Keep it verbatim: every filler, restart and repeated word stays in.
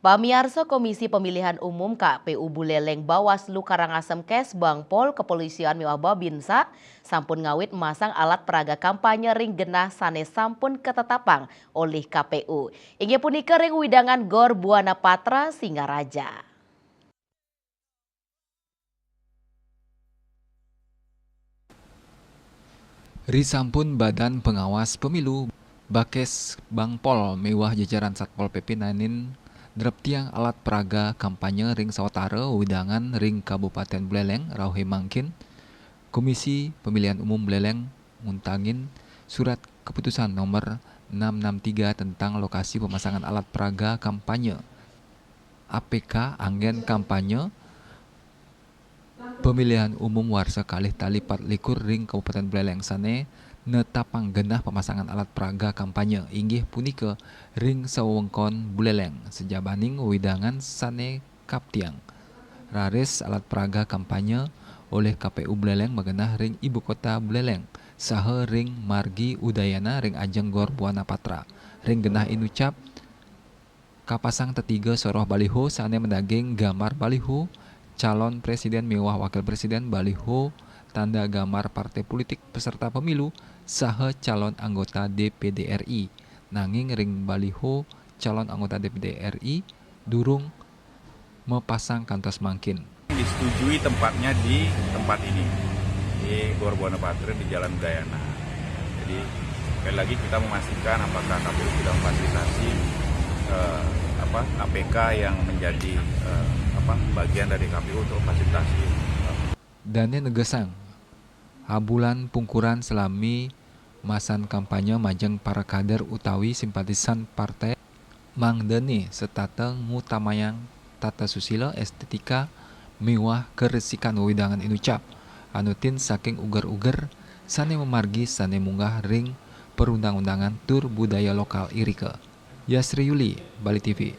Pamiarsa, Komisi Pemilihan Umum K P U Buleleng, Bawaslu Karangasem, Kesbangpol, Kepolisian miwah Babinsa sampun ngawit masang alat peraga kampanye ring genah sane sampun katetapang olih K P U. Inggih punika ring wewidangan Gor Buana Patra, Singaraja. Risampun Badan Pengawas Pemilu, Bakesbangpol miwah jajaran Satpol P P naenin drep tiang alat peraga kampanye ring sawatara wewidangan ring Kabupaten Buleleng rauh mangkin, Komisi Pemilihan Umum Buleleng nguntangin Surat Keputusan Nomor enam enam tiga tentang lokasi pemasangan alat peraga kampanye, A P K, anggen kampanye pemilihan umum warsa kalih tali pat likur ring Kabupaten Buleleng sane netapang genah pemasangan alat peraga kampanye, inggih punika ring sawewengkon Buleleng, sajabaning wewidangan sane kaptiang. Raris alat peraga kampanye olih K P U Buleleng magenah ring ibu kota Buleleng saha ring margi Udayana ring ajeng Gor Buana Patra. Ring genah inucap kapasang tetiga soroh baliho sane madaging gambar baliho calon presiden miwah wakil presiden, baliho tanda gambar partai politik peserta pemilu, saha calon anggota D P D R I. Nanging ring baliho calon anggota D P D R I durung mapasang kantos mangkin. Disetujui tempatnya di tempat ini, di Gor Buana Patra di Jalan Udayana. Jadi, sekali lagi kita memastikan apakah K P U sudah memfasilitasi, eh, apa, A P K yang menjadi, eh, apa, bagian dari K P U untuk fasilitasi. Dane negesang, abulan pungkuran salami masan kampanye majeng para kader utawi simpatisan partai mangdane setata ngutamayang tata susila, estetika, miwah karesikan wewidangan inucap, anutin saking uger-uger sane mamargi sane munggah ring perundang-undangan tur budaya lokal irika. Yasri Yuli, Bali T V.